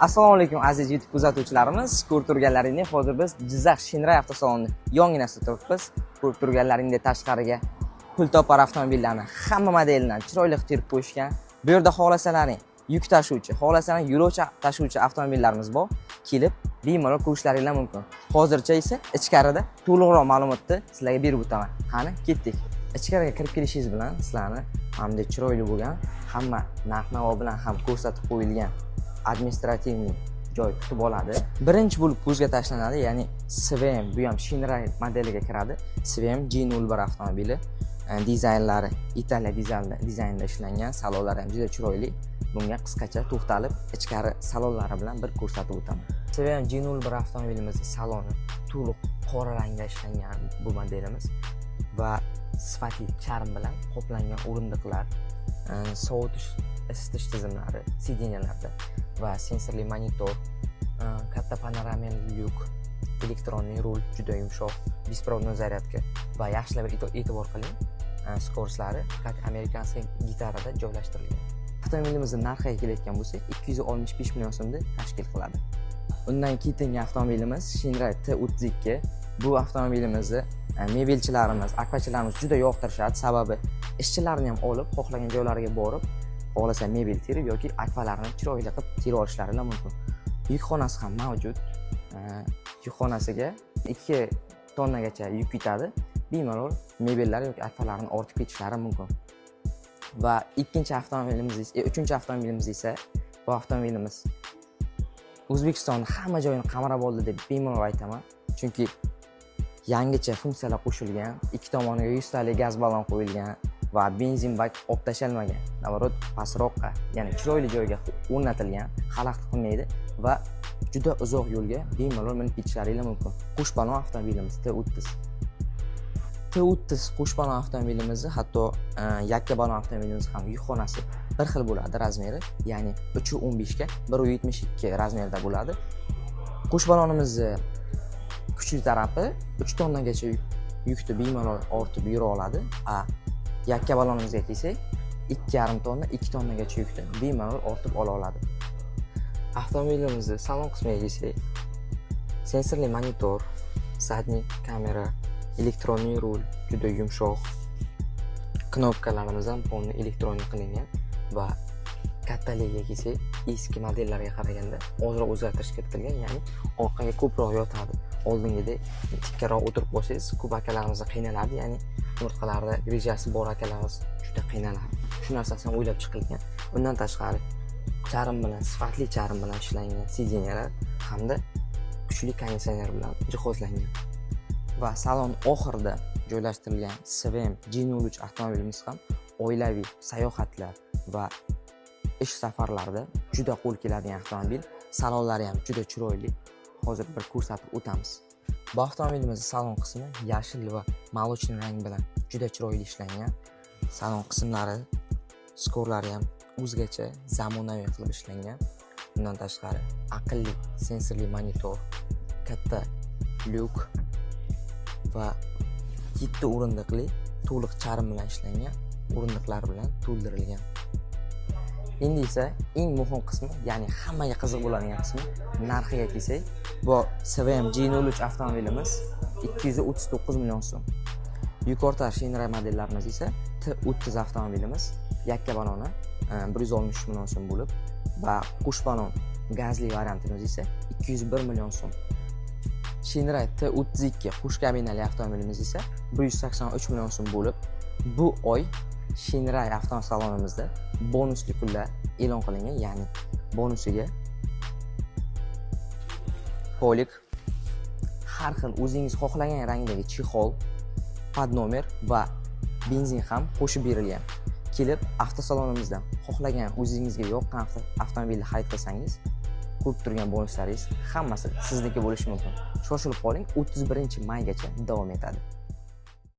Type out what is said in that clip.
Assalomu alaykum, aziz YouTube kuzatuvchilarimiz. Ko'rib turganlaringdek, hozir biz Jizzax Shinray avtosaloni yonginasida turibmiz. Ko'rib turganlaringdek, tashqariga pul topar avtomobillarni hamma modelidan chiroyli qilib terib qo'yishgan. Bu yerda xohlasalaring yuk tashuvchi, xohlasalaring yo'lovchi tashuvchi avtomobillarimiz bor. Kelib bemalol ko'rishlaringlar mumkin. Hozircha esa ichkarida to'liqroq ma'lumotni sizlarga berib o'taman. Qani, ketdik. Ichkariga kirib kelishingiz bilan sizlarni hamda chiroyli bo'lgan, hamma narx-navo bilan ham ko'rsatib qo'yilgan административный joy kutib oladi. Birinchi bo'lib ko'zga tashlanadi, ya'ni SVM, bu ham Shinray modeliga kiradi. SVM G01 avtomobili. Dizaynlari Italiya dizaynida ishlangan, salonlari ham juda chiroyli. Bunga qisqacha to'xtalib, ichkari salonlari bilan bir ko'rsatib o'taman. SVM G01 avtomobilimizning saloni to'liq qora rangda ishlangan bu modelimiz va sifatli charm bilan qoplangan o'rindiqlar, sovutish, isitish tizimlari сиденья larda va sensorli monitor, katta панорамный lyuk, электронный rul juda yumshoq, беспроводной зарядка va yaxshilab e'tibor qiling, скорость lari как американский gitarada joylashtirilgan. Avtomobilimizni narxiga kelayotgan bo'lsak, 265 million so'mni tashkil qiladi. Undan keyingi avtomobilimiz Shinray T32. Bu avtomobilimizni mebelchilarimiz, akvachilarimiz juda yoqtirishadi. Sababi ishchilarni ham olib, xohlagan joylariga borib, xohlasa mebel terib yoki akvalarni chiroyli qilib terib olishlari mumkin. Yukxonasi ham mavjud. Yukxonasiga 2 tonnagacha yuk yetadi. Bemalol mebellar yoki akvalarni ortib ketishlari mumkin. Va ikkinchi avtomobilimiz esa, uchinchi avtomobilimiz esa, bu avtomobilimiz O'zbekistonni hamma joyini qamrab oldi deb bemalol aytaman. Chunki yangicha funksiyalar qo'shilgan, ikki tomoniga 100 talik gaz ballon qo'yilgan va benzin bak olib tashlanmagan. Наоборот, pastroqqa, ya'ni chiroyli joyga o'rnatilgan, xalaqit qilmaydi va juda uzoq yo'lga bemalol minib ketishlaringlar mumkin. Qo'sh balon avtomobilimiz T30. T30 qo'sh balon avtomobilimizni, hatto yakka balon avtomobilimiz ham yukxonasi bir xil bo'ladi размер i, ya'ni 3.15 ga 1.72 размер da bo'ladi. Qo'sh balonimizni kuchli tarafi 3 tonnagacha yukni bemalol ortib yura oladi. A yakka balonimizga kelsak, 2,5 tonna, 2 tonnagacha yukni bemalol ortib ola oladi. Avtomobilimizni salon qismiga kelsak, sensorli monitor, задний kamera, электронный rul juda yumshoq. Knopkalarimiz ham полный электронный qilingan va kattaligiga kelsak, eski modellarga qaraganda ozroq o'zgartirish kiritilgan, ya'ni orqaga ko'proq yotadi. Oldingidek tikkaroq o'tirib qolsangiz, ko'p akalarimiz qiynaladi, ya'ni umurtqalarida грыжа si bor akalarimiz juda qiynaladi. Shu narsasi ham o'ylab chiqilgan. Undan tashqari charm bilan, sifatli charm bilan ishlangan сиденья lar hamda kuchli konditsioner bilan jihozlangan. Va salon oxirida joylashtirilgan SVM G03 avtomobilimiz ham oilaviy sayohatlar va ish safarlarida juda qo'l keladigan avtomobil. Salonlari ham juda chiroyli. Hozir bir ko'rsatib o'tamiz. Bu avtomobilimizni salon qismi yashil va молочный rang bilan juda chiroyli ishlangan. Salon qismlari, шторlari ham o'zgacha zamonaviy qilib ishlangan. Bundan tashqari aqlli sensorli monitor, katta lyuk va 7 o'rindiqli, to'liq charm bilan ishlangan o'rindiqlar bilan to'ldirilgan. Endi esa eng muhim qismi, ya'ni hammaga qiziq bo'ladigan qismi, narxiga kelsak, bu SVM G03 avtomobilimiz 239 million so'm. Yuqorida Shinray modellarimiz esa T30 avtomobilimiz yakka baloni 163 million so'm bo'lib va qo'sh balon gazli variantimiz esa 201 million so'm. Shinray T32 qo'sh kabinali avtomobilimiz esa 183 million so'm bo'lib, bu oy Shinray avtosalonimizda bonusli kunlar e'lon qilingan, ya'ni bonusiga полик, har xil o'zingiz xohlagan rangdagi чехол, под номер va benzin ham qo'shib berilgan. Kelib avtosalonimizdan xohlagan, o'zingizga yoqqan avtomobilni xarid qilsangiz, ko'rib turgan bonuslaringiz hammasi sizniki bo'lishi mumkin. Shoshilib qoling, 31 maygacha davom etadi.